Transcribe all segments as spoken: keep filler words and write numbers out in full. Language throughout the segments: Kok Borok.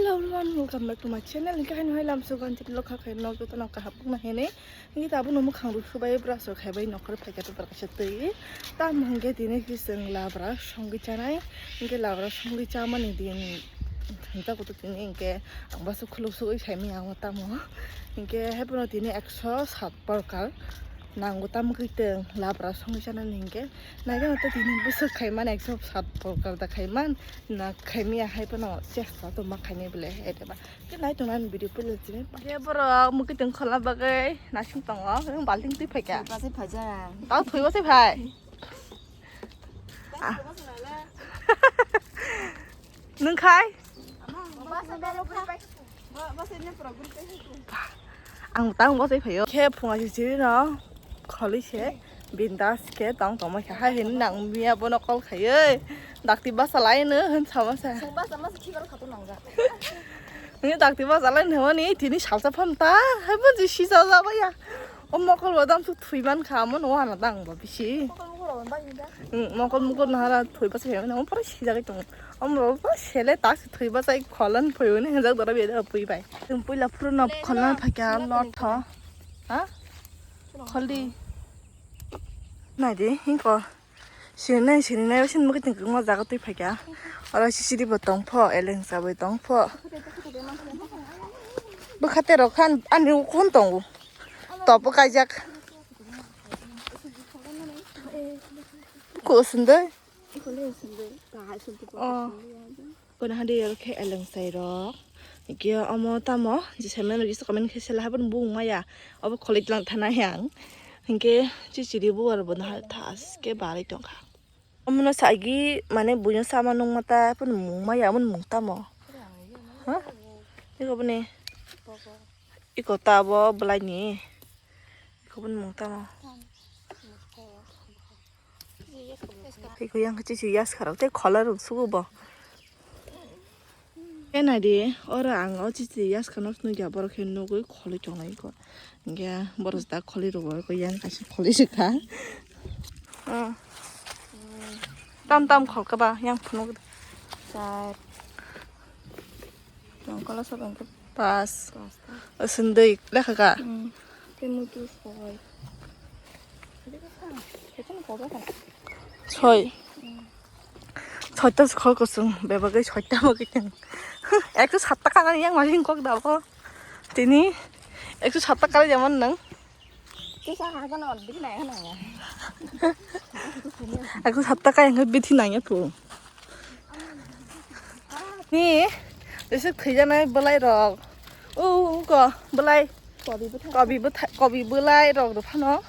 Hello everyone, welcome back to my channel. Hingke haino hai lamso ganti lokha khe nok joto nok kahap bukna hene. Hingke tabuk no mukhang ruk subai brush rok khaibai nokhor phaikha paper kaisa twi. Tam hingke tini khe chwng labra songwi chanai. Hingke labra songwi chamani din hingke kutu tini hingke ang baso khuluk sugwi saimanya ang tamo. Hingke hai bono tini ekso sat porkar nango tamo khe teng labra songwi chanani hingke. Naikhe no tini bwswk khaiman ekso sat porkar da khaiman. Na khaimya hai phano chesta to ma khainai bole, ete ba. Ke nai tong nani video pele chini. Ke borok mukitwng khola bagwi nasing tongo, balting twi phaikha. Thwiba se phaijak. Tao thwiba se phai. Nwng khai? Ang tang bo se phaio. Khe phunga se chiri no. Kholi se bindas khe tong tongma khe hai hini nang miya bono call khaioi. Dakti basa lai no hin sama sa. Sung basa masa khibar khatu nangja. Ni dakti basa lai no ni tini salsa pham ta hai bo ji si sa ja ba ya. O mokol bo dam su thui man kha mo no ana dang bo bisi. Mokol mokol bai ni da. Hmm, mokol mokol na hara thui basa he na pura si ja tong. Om ro ba sele ta si thui basa kholan phui ni hin jak dora be da pui bai. Tum pui la phuru no kholan pha kya lot tho. Ha? Kholdi. Nai de, hingko. Sini nai, sini nai, sini mukitwng kwbangma jaga twi phaikha. Oro C C D bo tongpho, eleng sabai tongpho. Bwkhate rok khan ani ukhon tongo. Topo kaijak. Kusundoi. Oh. Kono hadi oro khe eleng sai rok. Hingke omo tamo, je sai mano kisa comment khe sela habani bung maya. Obo kholoi tlang thana yang. Hingke chichiri buwar bo nahal thas ke baroi tongkha. Omo no sagi mane buino sama nung mata pun mung maya, omo mung tamo. Ha? Iko bini. Iko tabo belai ni. Iko bini mung tamo. Tei khe yang chichi yas kharok tei khola rok sugo bo. E nai di, oro ang o chichi yas khano nugya borok khe nugwi kholoi tonglai kho. Hingke borok jeta kholoi rok bo yang kaisa kholoi rwkha. Hmm. Tam tam khol khe ba yang phunuk. Char. Tong kala sab ang khe. Pas. Pas ta. Sundui lekha ka. Hmm. Tei muitu soi. Soi. Hmm. Soita khol kusung bebagwi soita bagwi tong. Ekso sat taka nang yang mani kok dabo. Tini ekso sat taka le jaman nang. Kisa hakan on bini nai nang ya. Ekso sat taka yang bithi nang ya tu. Ni, ese khijanai belai rok. O, ko, belai. Kobi bwthai. Kobi bwthai, kobi belai rok rok phano.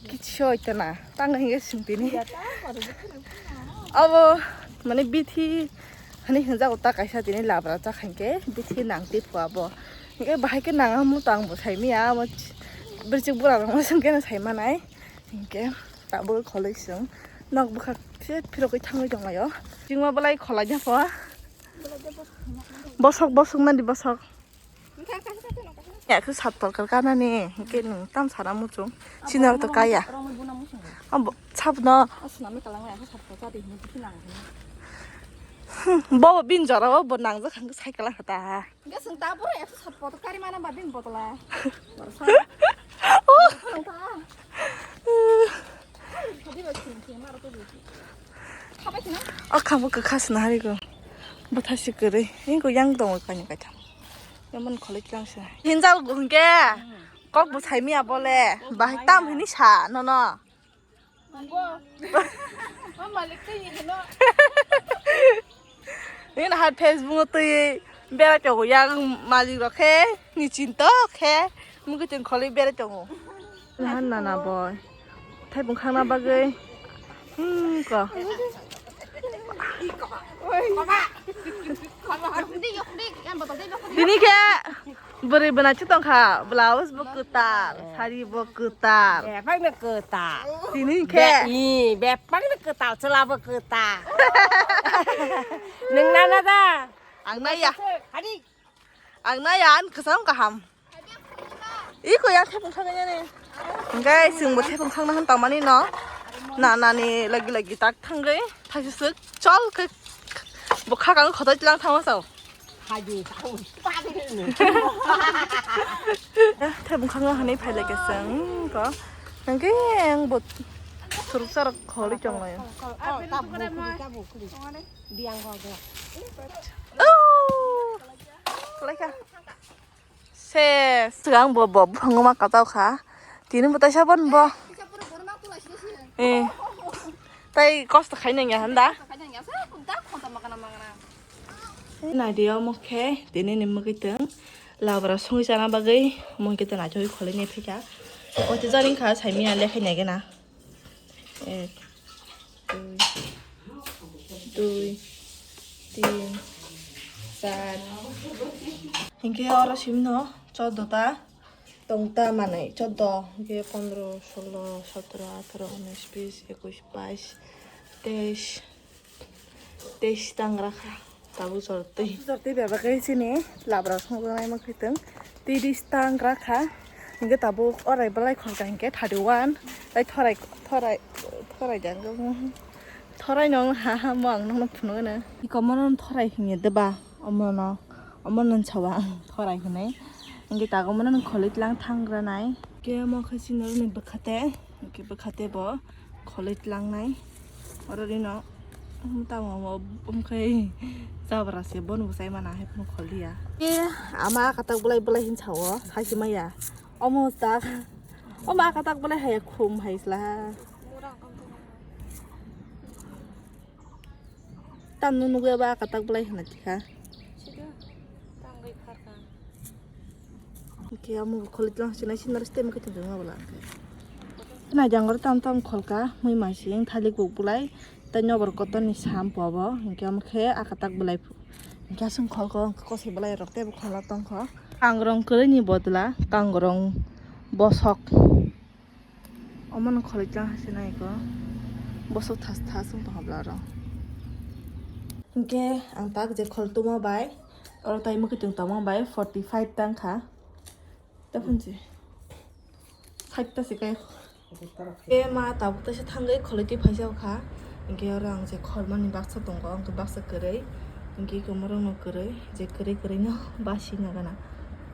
Kichi oi tana. Tang hinge sing tini. Ya, ta kobi bwthai. Abo, mane bithi, hani hinjago ta kaisa tini labra cha khainke, bithi nang ti pho abo. Hinge bahai ke nang amu tang bo sai miya, amo ch-, birchik bura rok ma sing keno sai manai. Hinkhe tabuk kholoi chwng nok bwkhak se phirogwi thangwi tonglaio. Chwngma belai kholai japho. Bosok, bosok nadi bosok. Ya khe sat porkar kanani hinkhe nwng tam sana muchung. Sinaro to kaya. Abo sabno. Bobo bin jora bo nangjak hwnkhe cycle kha ta. Hingke chwng tabuk ekso sat botol kari mana ba bini botol a. O kha bo kwkha sna hari ko. Bwtha si kwrwi. Hingko yang tongo kanya kaitham. Yamon kholoi tlang se. Hinjal hingke. Kok bo sai miya bole. Bahai tam hini sa nono. Nini hai Facebook o twi berai tongo yang malik rok khe ni chinto khe mukhe chwng kholwi berai tongo. Nana boy thaipung khangna bagwi hmm ko. Bini khe bwrwi bwnachi tongkha, blouse bo kwtal, sari bo kwtal. Bebak no kwtal. Tini khe. Be-, i, bebak no kwtal, chwla bo kwtal. Nwng nana da? Ang naya. Hadi. Ang naya, ang kwcham kaham. Iko yang thepung thangwi nani. Hingke chwngbo thepung thangna hwn tangmani no. Na nani lagi lagi tak thangwi thaisiswk chol khe bo khakang khotai tlang thangma sao. Tei bwkhango hwnwi phai lai khe chwng ko. Hwnkhe ang bo suruk sarok kholi chonglai. Oh! Khwlai kha. Se, swkang bo, bo buphango ma kachao kha. Tini bo taisa bon bo. Eh. Tai kosto khai nang ya handa. Nai di omo khe tini ni mwkhwtwng labra songwi chana bagwi omo khe tana choi kholai ni phika. Ote jani kha saimia lekhai nai gana. Ek, dui, dui, tin, char. Hinkhe oro simno choddo ta tong ta manwi, choddo, hinkhe pondro, solo, sotro, atharo, unis, bis, ekus, bais, teis, teis tangra kha. Tabuk jortwi. Jortwi bebak khe chini labra songjaknai mwkhwtwng. Tiris tangra kha. Hinkhe tabuk orai belai khorka hinkhe thirty one. Tai thorai, thorai, thorai jang. Thorai no ha ha mo ang nokno phunukno. Iko mono thorai hinya deba. Omono, omono sawa ang thorai hinwi. Hinkhe tago mono kholi tlang thangra nai. Khe omo khe chini oro ni bwkhate, hwnkhe bwkhate bo kholwi tlangnai. Oro rino, um, tamo bo, um, khai jabra se bono bwsai mana hai phano kholiya. E, ama katak bolai bolai hin sao, sai se maya. Omo tak, omo katak bolai hai khum hai sla. Tamno nugwi abo ah katak bolai hwnna tikha. Sida tangwi pharkha. Hwnkhe omo bo kholi tlang sinai sinaro stem khe tongkhe ma bwla hwnkhe. Nai jang oro tam tam kholka mui maising thalik buk bolai tei nobor kotor ni sam po abo hwnkhe omo khe ah katak bolai hwnkhe aswk kholko kosoi bolai rok teibo khola tongkho. Kangrong kwrwi ni bodla kangrong bosok. Omono kholi tlang hai se nai ko. Bosok thas thas wng tong habla oro. Hinkhe ang tak je khol tongma bai, oro tai mwkhwtwng tongma bai forty five tang kha. Ta phunchi. Five ta se kai. E ma tabuk ta se thangwi kholi twi phaisa kha. Hinkhe oro ang je kholmani baksa tongo, ang khe baksa kwrwi. Hinkhe iko morokno kwrwi, je kwrwi kwrwino basi nagana.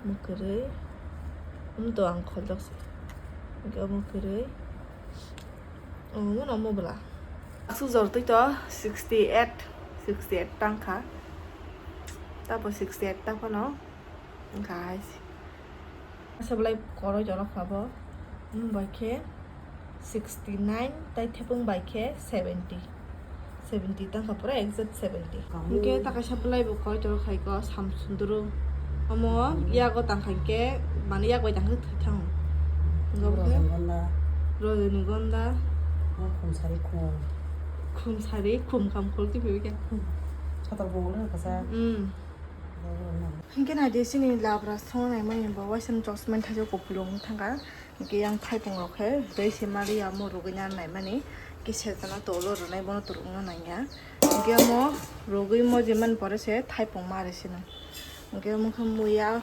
Omo kwrwi. Omo to ang kholjak se. Hinkhe omo kwrwi. Omo no omo bwla. Aswk jor twi to sixty eight, sixty eight tang kha. Tabo sixty eight ta phano. Guys. Asa belai koroi jorok kha bo. Omo bai khe sixty nine, tai thepung bai khe seventy. Seventy tang kha pura exact seventy. Hinkhe ta kaisa belai bo koroi jorok khai ko Samsundru. Omo yago tang kha hinkhe, mane yak bai tang khe thwi thango. Hinkhe omo khe Rajanigonda. Rajanigonda. Omo khumsari khum. Khumsari khum kam khol twi phai khe. Kotor bongol kasa. Hmm. Hinkhe nai di chini labra song naimani bo waisa chosma thaisa kupulung thangkha. Hinkhe yang thaipung rok khe tei se mari amo rwgwi na naimani khe sejana tolo rwnai bono turukno nangya. Hinkhe amo rwgwi mo jemani pore se thaipung mari sino. Hinkhe omo khe muya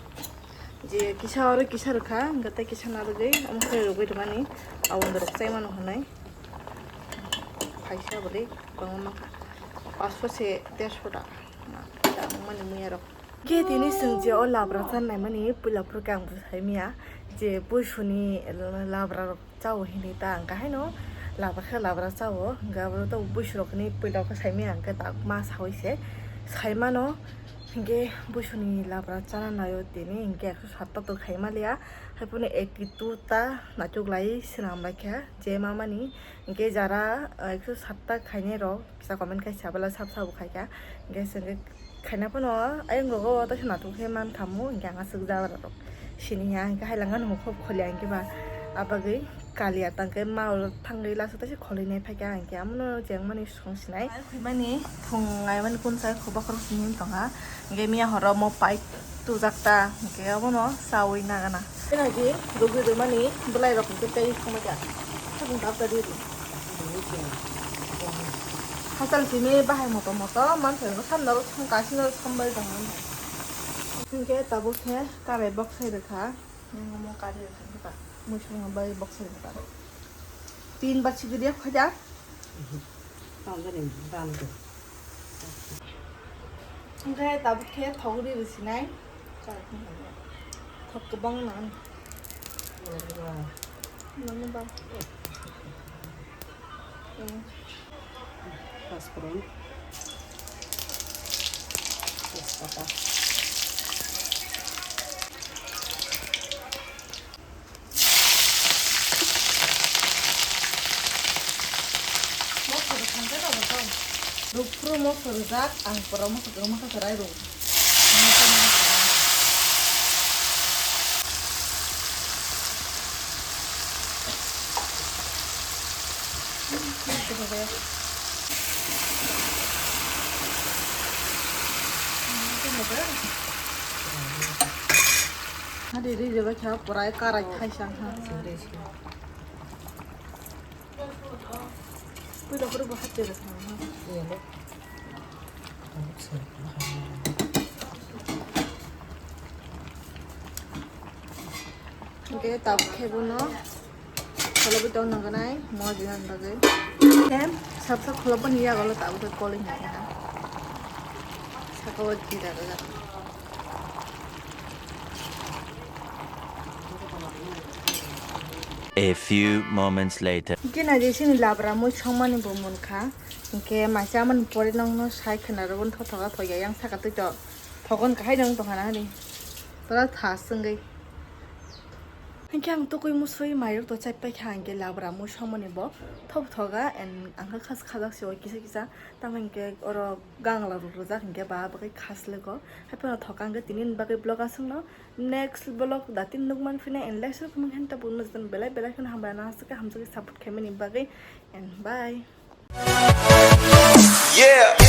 je kisa oro kisa rwkha hinkhe tei kisa narwgwi omo khe rwgwi rwmani abono rwkchai mano hinwi. Phaisa bwlwi kwbangma mankha. Paso se derso ta. Tangmani muya rok. Khe tini chwng je o labra chan naimani puila phuru khe ang bo saimanya je buisuni labra rok chao hinwi ta ang khe haino labra khe labra chao hwnkhe abo to buisurok hinwi puila khe saimanya hwnkhe tak ma sawi se saimano hinkhe buisuni labra chana naio tini hinkhe ekso satta to khaimaliya haiphano eighty two ta naitok lai swnam lai kha je mamani hinkhe jara ekso satta khainai rok. Kisa comment khai sabala sab sabo khai kha. Hinkhe chwng khe khaina phano ayang rogo o taisa natok khe man khamu hinkhe ang aswk jabra rok sini ya hinkhe hailanga nung khop kholi hinkhe ba abagwi kaliya tangkhe ma oro thangwi lasa taisa kholi nai phaikha hinkhe amono jengmani song sinai. Mani thung aimani kun sai khoba khorok sini tongha hinkhe miya horo mo pipe tujak ta hinkhe obono chawi nagana. Tei nai di rugwi rwmani bwlai rok hinkhe tei thangma kha. Thangwi dap ta di. Hachal simi bahai moto moto manthai no samno ro thang kasino sambai tong manthai. Hinkhe tabuk khe karai boksai rwkha. Nang omo kari rwkha hinkhe ta muisung bai boksai rwkha. Tin ba chigri ya khoja. Tang gani dan do. Hwnkhe tabuk khe thok ri rwsinai. Thok kwbang nang. Nang ba. Hmm. Paspurung. Tejpata. Rukphuru moso rijak, ang pura moso kwbangma khe rai rw. Hari ri ri bai kha, pura karai thai sang ha. Puila pura bo hati ri sang ha. Hwnkhe tabuk khe bono kholobwi tong nangkha nai mo dinani bagwi. Hwnkhe sap sap kholobani yago tabuk khe koli hwnkhe ha. Saka o jira rwjak. A few moments later. Hwnkhe naidi sini labra mui songmani bo munkha. Hwnkhe maisa amoni pore nokno sai khwna rwgwno thothoka thoya yang saka twi to thogon kahai nang tongkha na hwnwi. Pura tha swngwi. Hwnkhe ang tukui musui mairok to chaipai kha hwnkhe labra mui songmani bo thop thoga and ang kha khas khajak se o kisa kisa. Tamo hwnkhe oro gangla rok rwjak hwnkhe ba bagwi khas lego. Haiphano thoka hwnkhe tini ni bagwi vlog aswkno. Next vlog datin nukman phina and like share comment henta bunno jatan belai belai kheno hambai nang aswk hamjagwi support khaimani bagwi and bye. Yeah.